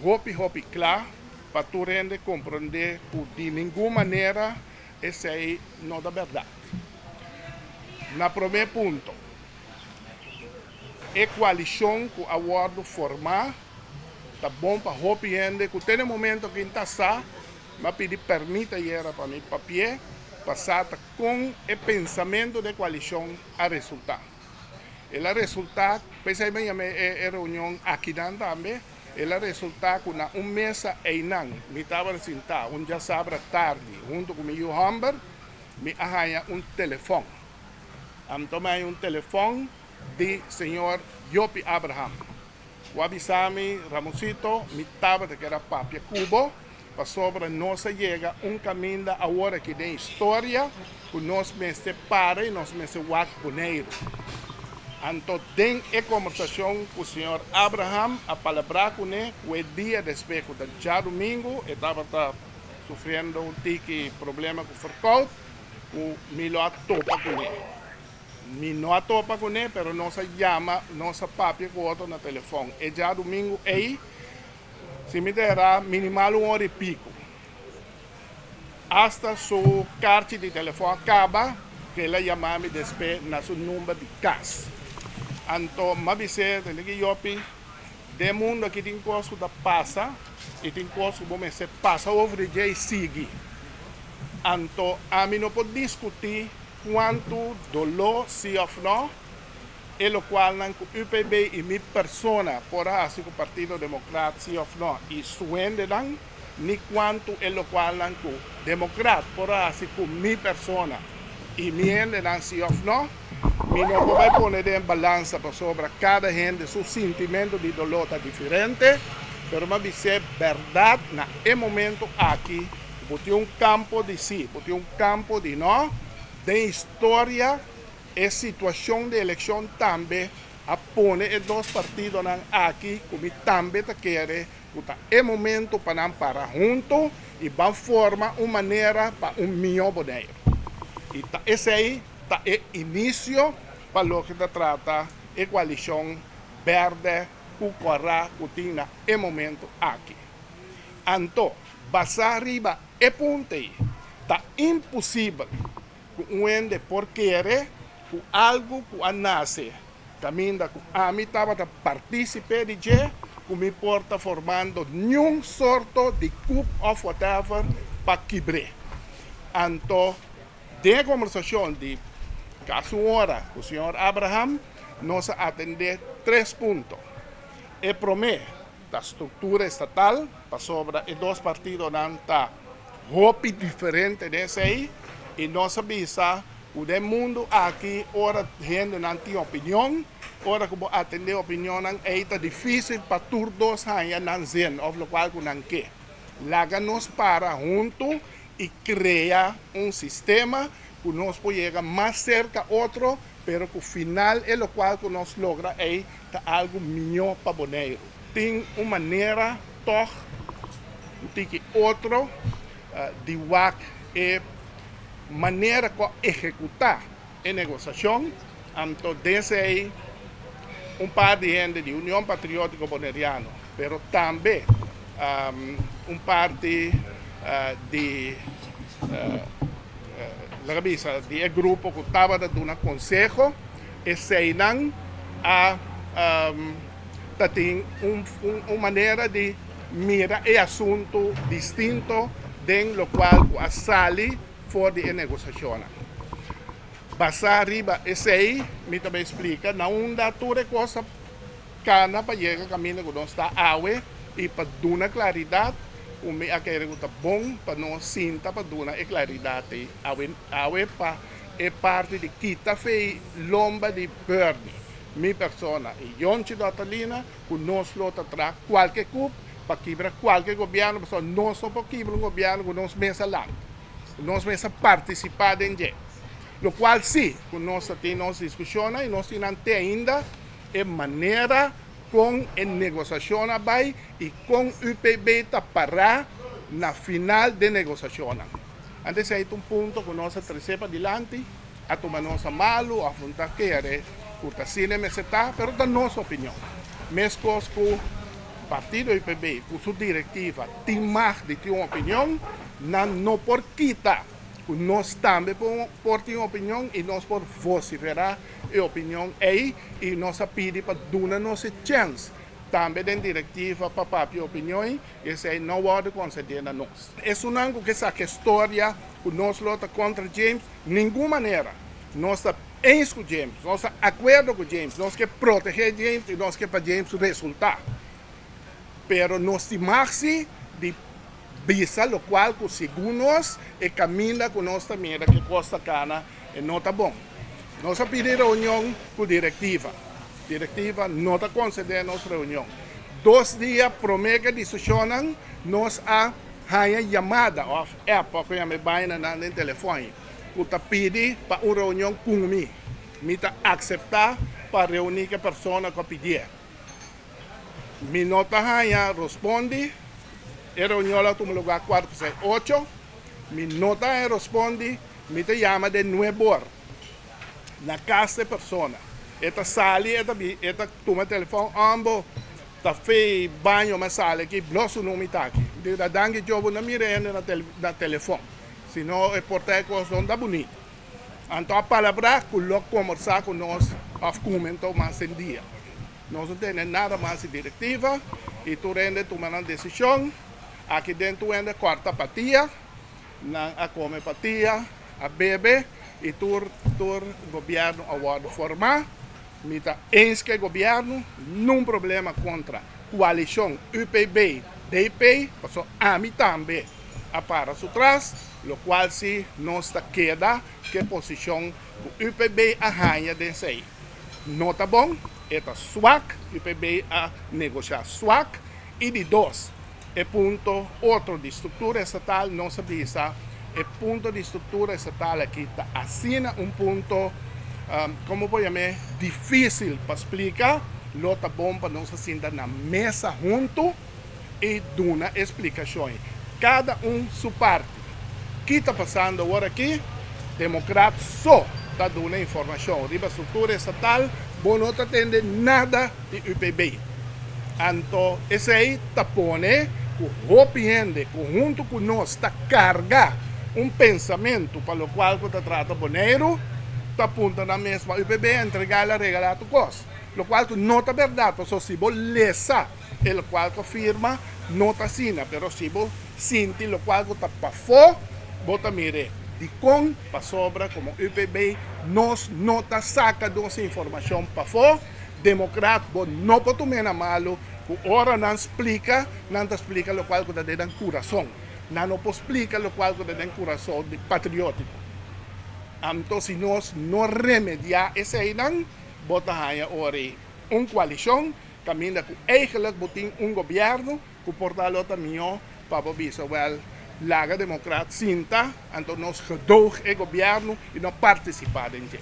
Hopi hopi kla pa tur hende komprondé ku di ningun manera esei no ta bèrdat. Na promé punto, e koalishon ku a wòrdu formá ta bon pa hopi hende ku te na e momento aki ta sa, mi a pidi pèrmit ayera pa mi papi'é pa sa ta kon e pensamentu di e koalishon a resultá. El a resultá, p'esei mi a yama e reunion akinan tambe, el a resultá ku na un mesa einan mi tabata sintá un djasabra tardi huntu ku mi yu hòmber, mi a haña un telefòn. Anto mi a haña un telefòn di señor Jopi Abraham ku a bisa mi, Ramonsito, mi tabata keda papia ku bo pasobra nos a yega un kaminda awor aki den historia ku nos mester para i nos mester wak Boneiru. Anto den e kombersashon ku señor Abraham a palabrá kuné ku e dia despues ku ta djadumingu e tabata sufriendo un tiki problema ku verkoud ku mi lo a topa kuné. Mi no a topa kuné, pero nos a yama, nos a papia ku otro na telefòn. E djadumingu ei, si mi ta erá, minimal un ora i piku. Asta su karchi di telefòn a kaba, el a yama mi despe na su number di kas. Anto m'a bis'é, Tende ki Jopi, den mundu aki tin kos ku ta pasa i tin kos ku bo mester pasa over di dje i sigui. Anto ami no por diskutí kuantu doló si òf nò e lokualnan ku UPB i mi persona por a hasi ku Partido Demokrat si òf nò i su hendenan, ni kuantu e lokualnan ku Demokrat por a hasi ku mi persona i mi hendenan si òf nò. Mi no por bai pone den balansa pasobra kada hende su sintimentu di doló ta diferente, pero mi a bis'é bèrdat na e momento aki. Bo tin un kampo di sí, bo tin un kampo di no. Den historia e situashon di elekshon tambe a pone e dos partidonan aki ku mi tambe ta kere ku ta e momento pa nan para huntu i ban forma un manera pa un mihó Boneiru. I ta esei ta e inisio pa loke ta trata e koalishon bèrdè ku kòrá ku tin na e momento aki. Anto, basá riba e punto ei, ta imposibel ku un hende por kere ku algu ku a nase kaminda ku ami tabata partísipe di dje, ku mi por ta formando niun sorto di coup òf whatever pa kibr'é. Anto, den e kombersashon di kasi un ora ku señor Abraham, nos a atendé tres punto. E promé ta struktura estatal, pasobra e dos partidonan ta hopi diferente den esei i nos a bisa ku den mundu aki ora hendenan tin opinion, ora ku bo atendé opinionnan ei ta difísil pa tur dos haña nan zin òf lokual ku nan ke. Laga nos para huntu i krea un sistema ku nos por yega mas serka otro pero ku final e lokual ku nos logra ei ta algu mihó pa Boneiru. Tin un manera tòg un tiki otro di wak e manera ku a ehekutá e negosiashon. Anto den esei un par di hende di Union Patriótiko Boneriano, pero tambe un parti di laga bisa di e grupo ku tabata duna konseho, eseinan a ta tin un manera di mira e asuntu distinto den lokual ku a sali for di e negosiashonnan. Basá riba esei mi ta bay splika na unda tur e kos a kana pa yega kaminda ku nos ta awe i pa duna klaridat ku mi a kere ku ta bon pa nos sinta pa duna e klaridat ei awe awe pa e parti di kita fei lomba di Bernie, mi persona i Yonchi Dotalina ku nos lo ta traha kualke kup pa kibra kualke gobièrnu pasobra nos no por kibra un gobièrnu ku nos mes a lanta, ku nos mes a partisipá den dje. Lokual si ku nos ta tin nos diskushonnan i nos tin nan te ainda e manera kon e negosiashon a bai i kon UPB ta pará na final den negosiashonnan. Antes ei ta un punto ku nos a tresé padilanti, a tuma nos a malu òf no ta kere ku ta asina e mester ta, pero ta nos opinion. Meskos ku. Partido UPB ku su direktiva tin mag di tin un opinion, nan no por kita ku nos tambe por tin opinion i nos por vosiferá e opinion ei i nos a pidi pa duna nos e chèns tambe den direktiva pa papia opinion i esei no wòrdu konsedé na nos. Esunnan ku ke saka e storia ku nos lo ta kontra James, ningun manera. Nos ta eens ku James, nos ta akuerdo ku James, nos ke protegé James i nos ke pa James resultá. Pero nos tin mag si di bisa lokual ku segun nos e kaminda ku nos ta mira ke kos ta kana e no ta bon. Nos a pidi reunion ku direktiva. Direktiva no ta konsedé nos reunion. Dos dia promé ku e disishonnan nos a haña yamada òf app òf ku yama e bainanan den telefòn ku ta pidi pa un reunion ku mi. Mi ta akseptá pa reuní ku e persona ku a pidié. Mi no ta haña rospondi. E reunion lo a tuma lugá kuart pasá ocho. Mi no ta haña rospondi. Mi ta yama den nuebor na kas di e persona. E ta sali, e ta bi, e ta tuma e telefòn, Ombo, ta fei baño mi a sali aki, blo su numi ta aki. Mi di, Danki Djo, bo no mira hende na telefòn, sino e por ta e kos no ta bunita. Anto a palabrá ku lo kombersá ku nos òf kumentó mas den dia. Nos no tene nada mas di direktiva i tur hende tuma nan desishon. Aki den tur hende kòrta patia, nan a kome patia, a bebe i tur tur gobièrnu a wòrdu formá. Mi ta eens ku e gobièrnu, nun problema kontra koalishon UPB, DP, pasobra ami tambe a para su tras, lokual si nos ta keda ku e posishon ku UPB a haña den esei. No ta bon, e ta swak, UPB a negoshá swak. I di dos, e punto otro di struktura estatal, nos a bisa e punto di struktura estatal aki ta asina un punto, komo por yam'é, difísil pa splika, lo ta bon pa nos a sinta na mesa huntu i duna e splikashon. Kada un su parti. Ki ta pasando awor aki? Demokrat so ta duna informashon riba struktura estatal, bo no ta tende nada di UPB. Anto esei ta pone ku hopi hende ku huntu ku nos ta karga un pensamentu pa lokual ku ta trata Boneiru, ta punta nan mes ma UPB a entregá el a regalá tur kos. Lokual ku no ta bèrdat, pasobra si bo lesa e lokual ku a firma no ta asina, pero si bo sinti lokual ku ta pafó bo ta mir'é. Dikon? Pasobra komo UPB nos no ta saka nos informashon pafó. Demokrat bo no por tum'é na malu ku ora nan splika, nan ta splika lokual ku ta den nan kurason. Nan no por splika lokual ku ta den kurason di patriótiko. Anto si nos no remediá eseinan, bo ta haña ora ei un koalishon kaminda ku eigenlik bo tin un gobièrnu ku por ta lo ta mihó pa bo bisa wèl laga demokrat sinta anto nos gedoog e gobièrnu i no partisipá den dje.